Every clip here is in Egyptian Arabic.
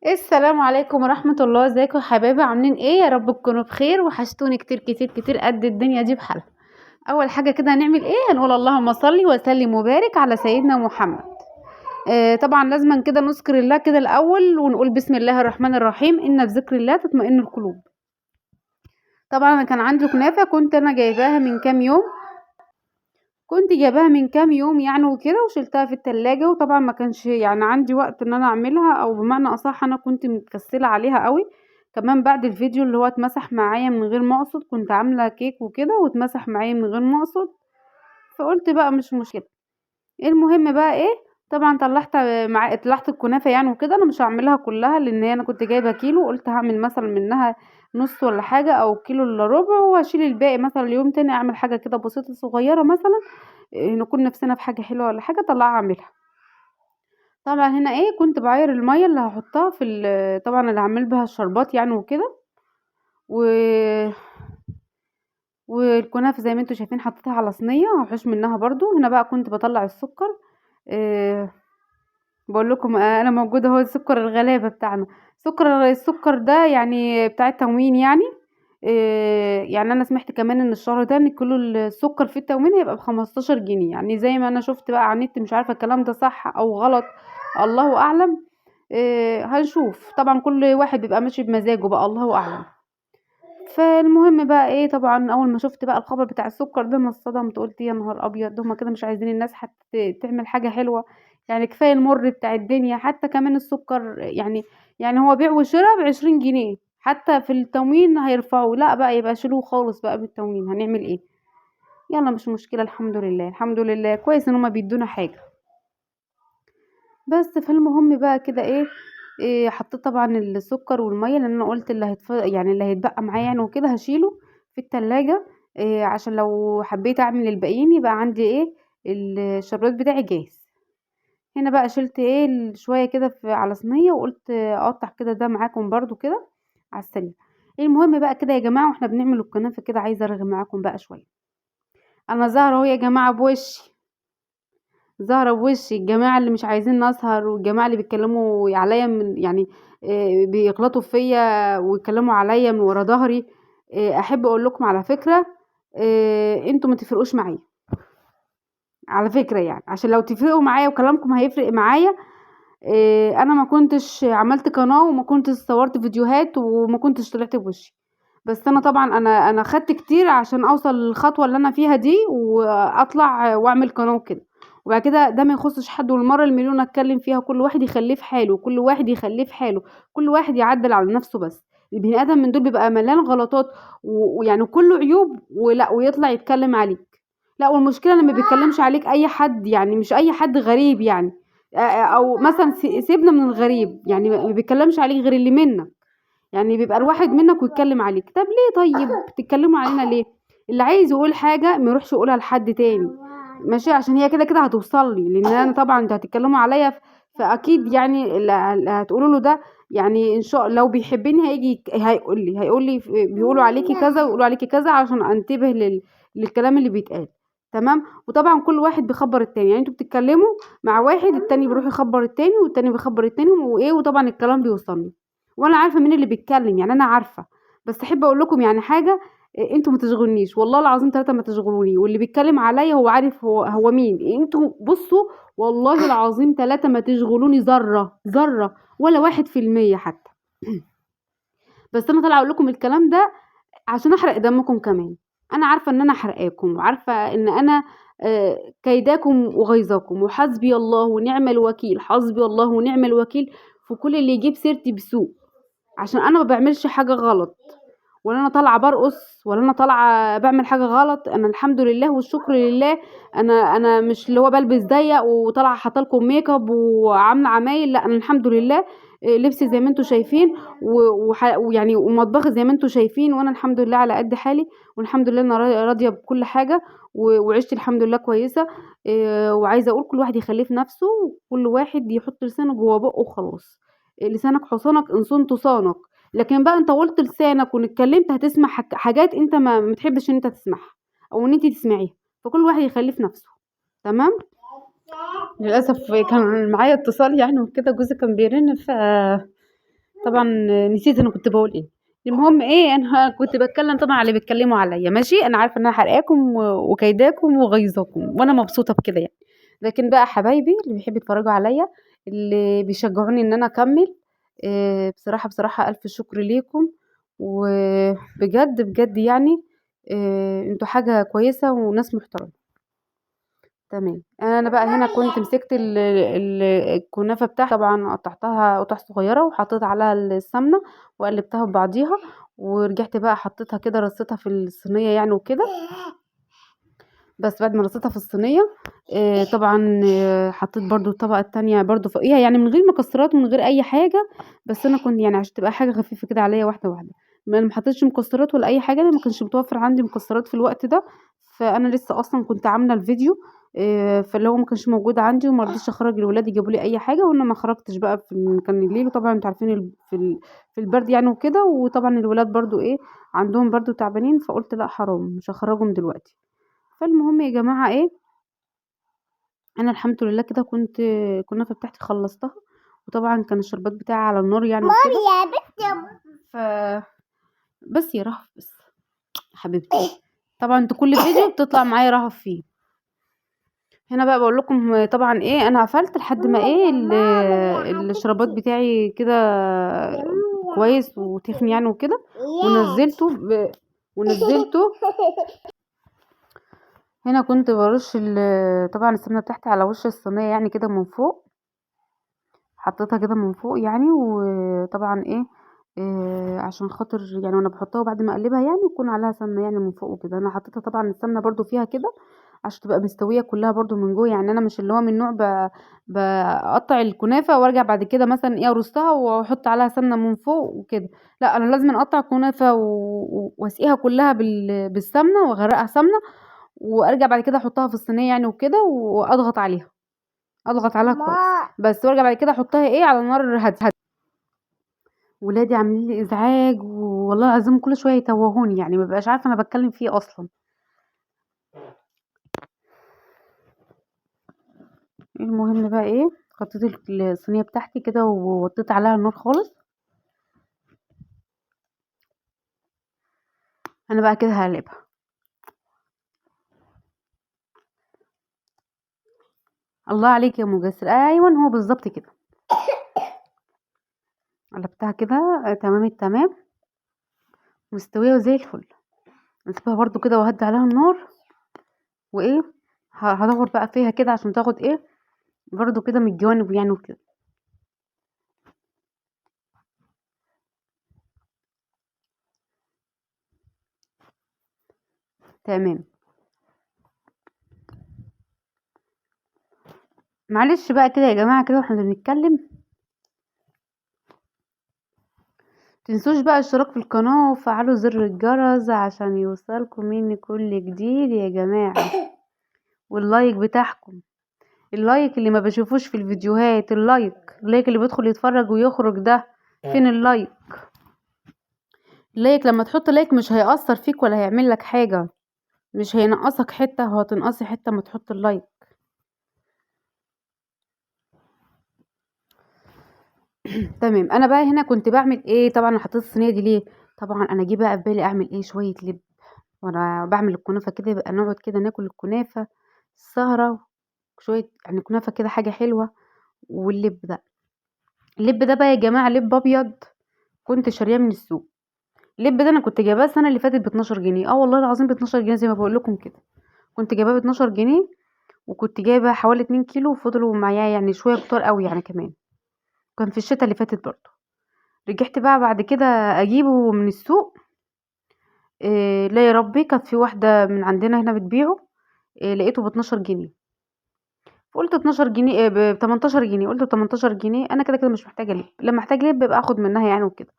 السلام عليكم ورحمة الله. ازيكم يا حبايبي؟ عاملين ايه؟ يا رب تكونوا بخير. وحشتوني كتير كتير كتير قد الدنيا دي بحالها. اول حاجة كده هنعمل ايه؟ هنقول اللهم صل وسلم وبارك على سيدنا محمد. طبعا لازما كده نذكر الله كده الاول ونقول بسم الله الرحمن الرحيم، ان بذكر الله تطمئن القلوب. طبعا انا كان عندي كنافة كنت انا جايباها من كام يوم، كنت جايباها من كام يوم يعني وكده، وشلتها في التلاجة، وطبعا ما كانش يعني عندي وقت ان انا اعملها، او بمعنى اصح انا كنت متكسلة عليها قوي. كمان بعد الفيديو اللي هو اتمسح معايا من غير ما اقصد، كنت عاملة كيك وكده واتمسح معايا من غير ما اقصد، فقلت بقى مش مشكلة. المهم بقى ايه، طبعا طلعت الكنافة يعني وكده. انا مش هعملها كلها لان انا كنت جايبة كيلو، قلت هعمل مثلا منها نص ولا حاجة او كيلو الا ربع، واشيل الباقي مثلا ليوم تاني، اعمل حاجة كده بسيطة صغيرة مثلا، نكون نفسنا في حاجة حلوة ولا حاجة طلعها اعملها. طبعا هنا ايه، كنت بعاير المية اللي هحطها في طبعا اللي هعمل بها الشربات يعني وكده. والكنافة زي ما انتم شايفين حطيتها على صينية هحوش منها برضو. هنا بقى كنت بطلع السكر، بقول لكم، انا موجودة اهو، السكر الغلابة بتاعنا، السكر ده يعني بتاع التموين يعني. يعني انا سمعت كمان ان الشهر ده ان كيلو السكر في التموين هيبقى ب15 جنيه، يعني زي ما انا شفت بقى على النت، مش عارفه الكلام ده صح او غلط، الله اعلم. هنشوف، طبعا كل واحد بيبقى ماشي بمزاجه بقى، الله اعلم. فالمهم بقى ايه، طبعا اول ما شفت بقى الخبر بتاع السكر ده انا اتصدمت، قلت يا نهار ابيض، هما كده مش عايزين الناس حتى تعمل حاجة حلوة يعني، كفاية المر بتاع الدنيا، حتى كمان السكر يعني هو بيع وشراء ب20 جنيه، حتى في التموين هيرفعوه، لا بقى يبقى شيلوه خالص بقى من التموين، هنعمل ايه؟ يلا مش مشكلة، الحمد لله الحمد لله، كويس ان هما بيدونا حاجة بس. فالمهم بقى كده ايه، حطيت طبعا السكر والمية، لان انا قلت اللي يعني اللي هيتبقى معايا يعني وكده هشيله في التلاجة، عشان لو حبيت اعمل الباقيين يبقى عندي ايه الشربات بتاعي جاهز. هنا بقى شلت ايه شوية كده على صينية، وقلت اقطع كده ده معاكم برضو كده على السريع. المهم بقى كده يا جماعة واحنا بنعمل الكنافه كده، عايزه ارغي معاكم بقى شوية. انا ظاهره اهو يا جماعة بوشي، ظاهره بوشي، الجماعة اللي مش عايزين نسهر، والجماعة اللي بيتكلموا عليا من يعني، بيغلطوا فيا ويتكلموا عليا من ورا ظهري، احب اقول لكم على فكرة، انتوا ما تفرقوش معايا على فكرة يعني، عشان لو تفرقوا معايا وكلامكم هيفرق معايا، انا ما كنتش عملت قناة وما كنتش صورت فيديوهات وما كنتش طلعت بوشي. بس انا طبعا انا خدت كتير عشان اوصل للخطوة اللي انا فيها دي واطلع واعمل قناة وكده، وبعد كده ده ما يخصش حد، والمرة المليون اتكلم فيها كل واحد يخليه في حاله، كل واحد يخليه في حاله، كل واحد يعدل على نفسه. بس البني ادم من دول بيبقى مليان غلطات ويعني كله عيوب، ولا ويطلع يتكلم عليك، لا والمشكلة ان ما بيتكلمش عليك اي حد يعني، مش اي حد غريب يعني، او مثلا سيبنا من الغريب يعني، ما بيتكلمش عليك غير اللي منك يعني، بيبقى الواحد منك ويتكلم عليك. طب ليه طيب بتتكلموا علينا ليه؟ اللي عايز يقول حاجة ما يروحش يقولها لحد تاني، ماشي، عشان هي كده كده هتوصل لي، لان انا طبعا انتوا هتتكلموا عليا فاكيد يعني اللي هتقولوا له ده يعني ان شاء الله لو بيحبني هيجي هيقول لي بيقولوا عليكي كذا ويقولوا عليكي كذا، عشان انتبه للكلام اللي بيتقال. تمام. وطبعا كل واحد بيخبر التاني، يعني انتوا بتتكلموا مع واحد، التاني بيروح يخبر التاني، والتاني بيخبر التاني، وايه، وطبعا الكلام بيوصلني وانا عارفه مين اللي بيتكلم يعني، انا عارفه. بس احب اقول لكم يعني حاجة، انتوا ما تشغلونيش والله العظيم 3 ما تشغلوني، واللي بيتكلم عليا هو عارف هو مين. انتوا بصوا والله العظيم 3 ما تشغلوني ذره ذره ولا واحد في المية حتى. بس انا طالعه اقول لكم الكلام ده عشان احرق دمكم كمان، انا عارفه ان انا حرقاكم، وعارفه ان انا، كيداكم وغيظاكم، وحسبي الله ونعم الوكيل، حسبي الله ونعم الوكيل في كل اللي يجيب سيرتي بسوء، عشان انا ما بعملش حاجة غلط، ولا انا طالعه برقص، ولا انا طالعه بعمل حاجة غلط. انا الحمد لله والشكر لله، انا مش اللي هو بلبس ضيق وطالعه حاطه لكم ميك اب وعامله عمايل، لا انا الحمد لله، لبسي زي ما انتم شايفين، ومطبخي زي ما انتم شايفين، وانا الحمد لله على قد حالي، والحمد لله انا راضية بكل حاجة، وعشت الحمد لله كويسة. وعايزه اقول كل واحد يخليه في نفسه، وكل واحد يحط لسانه جوه بقه وخلاص. لسانك حصانك ان صنت صانك، لكن بقى انت طولت لسانك واتكلمت هتسمع حاجات انت ما تحبش ان انت تسمعها او ان انت تسمعيها، فكل واحد يخليه في نفسه. تمام. للاسف كان معايا اتصال يعني وكده، جوزي كان بيرن، ف طبعا نسيت انا كنت بقول ايه. المهم ايه، انا كنت بتكلم طبعا على اللي بيتكلموا عليا، ماشي، انا عارفه ان انا حرقاكم وكيداكم وغيظاكم، وانا مبسوطة بكده يعني. لكن بقى حبايبي اللي بيحبوا يتفرجوا عليا، اللي بيشجعوني ان انا اكمل، بصراحة بصراحة الف شكر ليكم، وبجد بجد يعني، انتوا حاجة كويسة وناس محترمه. تمام. انا بقى هنا كنت مسكت الكنافه بتاعتي، طبعا قطعتها قطع صغيرة وحطيت عليها السمنة وقلبتها ببعضيها، ورجعت بقى حطيتها كده، رصيتها في الصينية يعني وكده. بس بعد ما رصيتها في الصينية، طبعا، حطيت برضو الطبقة التانية برضو فوقيها، يعني من غير مكسرات ومن غير اي حاجة، بس انا كنت يعني عشان تبقى حاجة خفيفة كده عليا واحدة واحدة. ما انا ما حطيتش مكسرات ولا اي حاجة، انا ما كانش متوفر عندي مكسرات في الوقت ده، فانا لسه اصلا كنت عامله الفيديو، فاللي هو ما كانش موجود عندي، وما رضيتش اخرج الولاد يجيبوا لي اي حاجة، وانا ما خرجتش بقى في كان الليل، وطبعا انتوا عارفين في البرد يعني وكده، وطبعا الولاد برضو ايه عندهم برضو تعبانين، فقلت لا حرام مش هخرجهم دلوقتي. فالمهم يا جماعة ايه، انا الحمد لله كده كنت الكنافه بتاعتي خلصتها، وطبعا كان الشربات بتاعي على النار يعني وكده. مامي يا بنت يا ماما. ف بس يا رهف، بس حبيبتي، طبعا انتوا كل فيديو بتطلع معايا رهف فيه. هنا بقى بقول لكم طبعا ايه، انا قفلت لحد ما ايه الشربات بتاعي كده كويس وتخن يعني وكده، ونزلته. هنا كنت برش طبعا السمنة بتاعتي على وش الصينية يعني كده من فوق، حطيتها كده من فوق يعني، وطبعا ايه، عشان خاطر يعني وانا بحطها بعد ما اقلبها يعني يكون عليها سمنه يعني من فوق وكده. انا حطيتها طبعا السمنة برضو فيها كده عشان تبقى مستوية كلها برضو من جوه، يعني انا مش اللي هو من نوع بقطع الكنافه وارجع بعد كده مثلا ايه ارصها واحط عليها سمنه من فوق وكده، لا انا لازم اقطع الكنافه واسقيها كلها بالسمنه واغرقها سمنه، وارجع بعد كده احطها في الصينية يعني وكده، واضغط عليها، اضغط عليها كويس بس، وارجع بعد كده احطها ايه على نار هادية. ولادي عاملين لي ازعاج والله العظيم، كل شوية يتوهوني يعني، ما ببقاش عارفه انا بتكلم فيه اصلا. المهم بقى ايه، حطيت الصينية بتاعتي كده ووطيت عليها النار خالص. انا بقى كده هقلبها. الله عليك يا مجسر، ايوه هو بالظبط كده. قلبتها كده، تمام التمام، مستوية وزي الفل. نسيبها برضو كده وهدي عليها النار، وايه هدور بقى فيها كده عشان تاخد ايه برضو كده من الجوانب يعني وكده. تمام. معلش بقى كده يا جماعة كده واحنا بنتكلم، متنسوش بقى الاشتراك في القناة وفعلوا زر الجرس عشان يوصلكم مني كل جديد يا جماعة، وال like بتاعكم، ال like اللي ما بشوفوش في الفيديوهات، ال like اللي بيدخل يتفرج ويخرج ده، فين ال like؟ ال like لما تحط like مش هيأثر فيك ولا هيعمل لك حاجة، مش هينقصك حتة وهتنقصي حتة ما تحط ال like. تمام. انا بقى هنا كنت بعمل ايه، طبعا انا حطيت الصينية دي ليه، طبعا انا جه بقى في بالي اعمل ايه شوية لب وانا بعمل الكنافه كده، يبقى نقعد كده ناكل الكنافه السهرة شوية يعني كنافه كده حاجة حلوة. واللب ده، اللب ده بقى يا جماعة لب ابيض كنت شارياه من السوق. اللب ده انا كنت جايباه السنة اللي فاتت ب 12 جنيه، والله العظيم ب 12 جنيه زي ما بقول لكم كده، كنت جايباه ب 12 جنيه، وكنت جايبه حوالي 2 كيلو، وفضلوا معايا يعني شوية كتار قوي يعني كمان، كان في الشتا اللي فاتت برضو. رجعت بقى بعد كده اجيبه من السوق، لا يا ربي كانت في واحدة من عندنا هنا بتبيعه، لقيته ب 12 جنيه، فقلت 12 جنيه، ب 18 جنيه، قلت ب 18 جنيه انا كده كده مش محتاجه لب، لما احتاج لب ببقى اخد منها يعني وكده.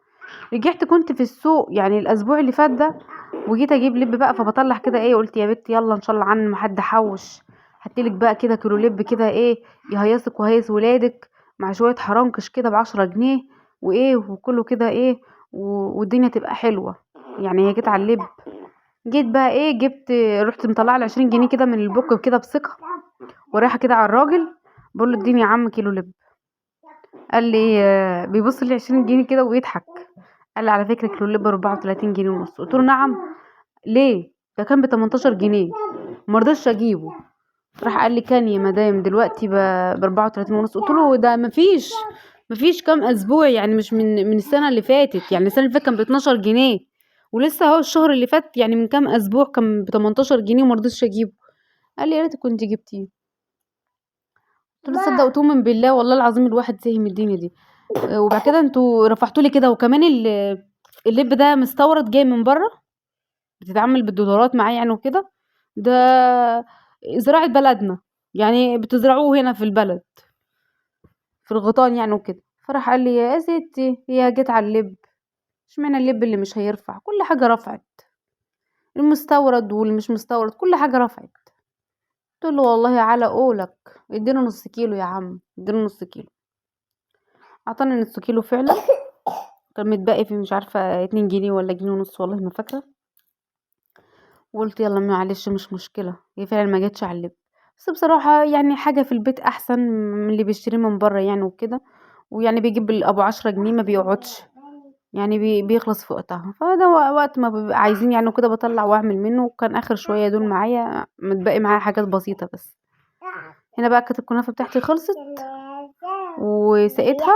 رجعت كنت في السوق يعني الاسبوع اللي فات ده، وجيت اجيب لب بقى، فبطلع كده ايه، قلت يا بنت يلا ان شاء الله عن ما حد حوش، هاتلك بقى كده كيلو لب كده ايه يهيصك وهيص ولادك مع شوية حرنكش كده ب10 جنيه وايه وكله كده ايه والدنيا تبقى حلوة يعني. هي جت على اللب، جيت بقى ايه جبت، رحت مطلعه ال 20 جنيه كده من البوك كده بثقة، ورايحه كده على الراجل بقول له اديني يا عم كيلو لب. قال لي بيبص لي 20 جنيه كده ويضحك، قال لي على فكرة كيلو اللب 34 جنيه ونص. قلت له نعم ليه؟ ده كان ب 18 جنيه، ما رضيتش اجيبه. راح قال لي كان يا مدام دلوقتي ب 34 ونص. قلت له ده مفيش كام اسبوع يعني، مش من السنة اللي فاتت، يعني السنة اللي فاتت كان ب 12 جنيه، ولسه اهو الشهر اللي فات يعني من كام اسبوع كان ب 18 جنيه وما رضيتش اجيبه. قال لي يا ريت كنت جبتيه. قلت له تصدق وتؤمن بالله والله العظيم الواحد زهق من الدنيا دي. وبعد كده انتوا رفعتوا لي كده، وكمان اللب ده مستورد جاي من بره، بتتعامل بالدولارات معاه يعني وكده، ده زراعة بلدنا يعني، بتزرعوه هنا في البلد في الغيطان يعني وكده. فراح قال لي يا ستي هي جت على اللب، اشمعنى اللب اللي مش هيرفع؟ كل حاجة رفعت، المستورد واللي مش مستورد كل حاجة رفعت. قلت له والله على قولك، ادينا نص كيلو يا عم، ادينا نص كيلو. اعطاني نص كيلو فعلا، كان متبقي في مش عارفة 2 جنيه ولا جنيه ونص والله ما فاكرة. وقلت يلا معلش مش مشكلة، هي فعلا ما جاتش على اللب، بس بصراحة يعني حاجة في البيت أحسن من اللي بيشتريه من بره يعني وكده. ويعني بيجيب أبو 10 جنيه ما بيقعدش يعني، بيخلص في وقتها. فده وقت ما بيبقى عايزين يعني وكده بطلع واعمل منه. وكان اخر شوية دول معايا متبقي معايا حاجات بسيطة بس. هنا بقى كانت الكنافه بتاعتي خلصت وسقيتها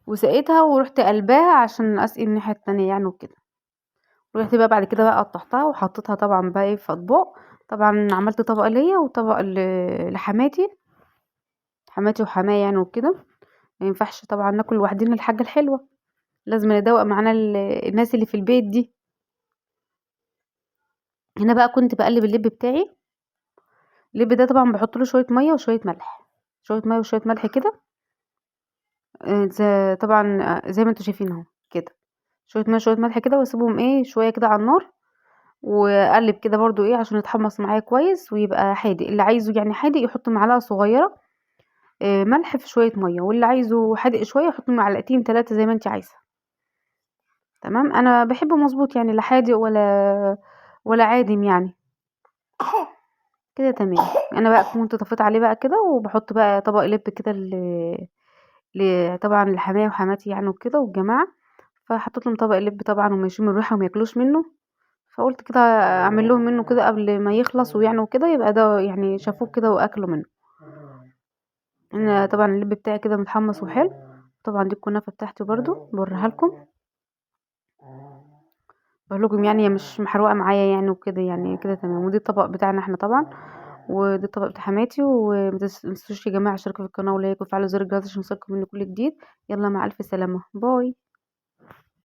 وسقيتها ورحت قلباها عشان اسقي الناحية التانية يعني وكده. رحت بقى بعد كده بقى قطعتها وحطيتها طبعا بقى ايه في اطباق. طبعا عملت طبق ليا وطبق لحماتي، حماتي وحماية يعني وكده. ما ينفعش طبعا ناكل لوحدنا الحاجة الحلوة، لازم ندوق معانا الناس اللي في البيت دي. هنا بقى كنت بقلب اللب بتاعي. اللب ده طبعا بحط له شوية مية وشوية ملح، شوية مية وشوية ملح كده، طبعا زي ما انتوا شايفين اهو كده، شوية مية شوية ملح كده، واسيبهم ايه شوية كده على النار، واقلب كده برضو ايه عشان يتحمص معايا كويس ويبقى حادق. اللي عايزه يعني حادق يحط معلقه صغيرة ملح في شوية مية، واللي عايزه حادق شوية يحط معلقتين 3 زي ما انت عايزه. تمام، انا بحبه مظبوط يعني، لا حادق ولا عادم يعني كده. تمام، انا بقى كنت طفيت عليه بقى كده، وبحط بقى طبق لب كده طبعا لحماية وحماتي يعني وكده والجماعة. فحطيت لهم طبق لب طبعا، وما يشموا الريحة وما ياكلوش منه، فقلت كده اعمل لهم منه كده قبل ما يخلص ويعني وكده، يبقى ده يعني شافوه كده واكلوا منه. انا طبعا اللب بتاعي كده متحمص وحلو. طبعا دي الكنافه بتاعتي برضو بوريها لكم، بقول لكم يعني هي مش محروقة معايا يعني وكده يعني كده. تمام، ودي الطبق بتاعنا احنا طبعا، ودي الطبق بتاع حماتي. وما تنسوش يا جماعة اشتركوا في القناة ولايك وفعلوا زر الجرس عشان يوصلكم مني كل جديد. يلا مع الف سلامه، باي.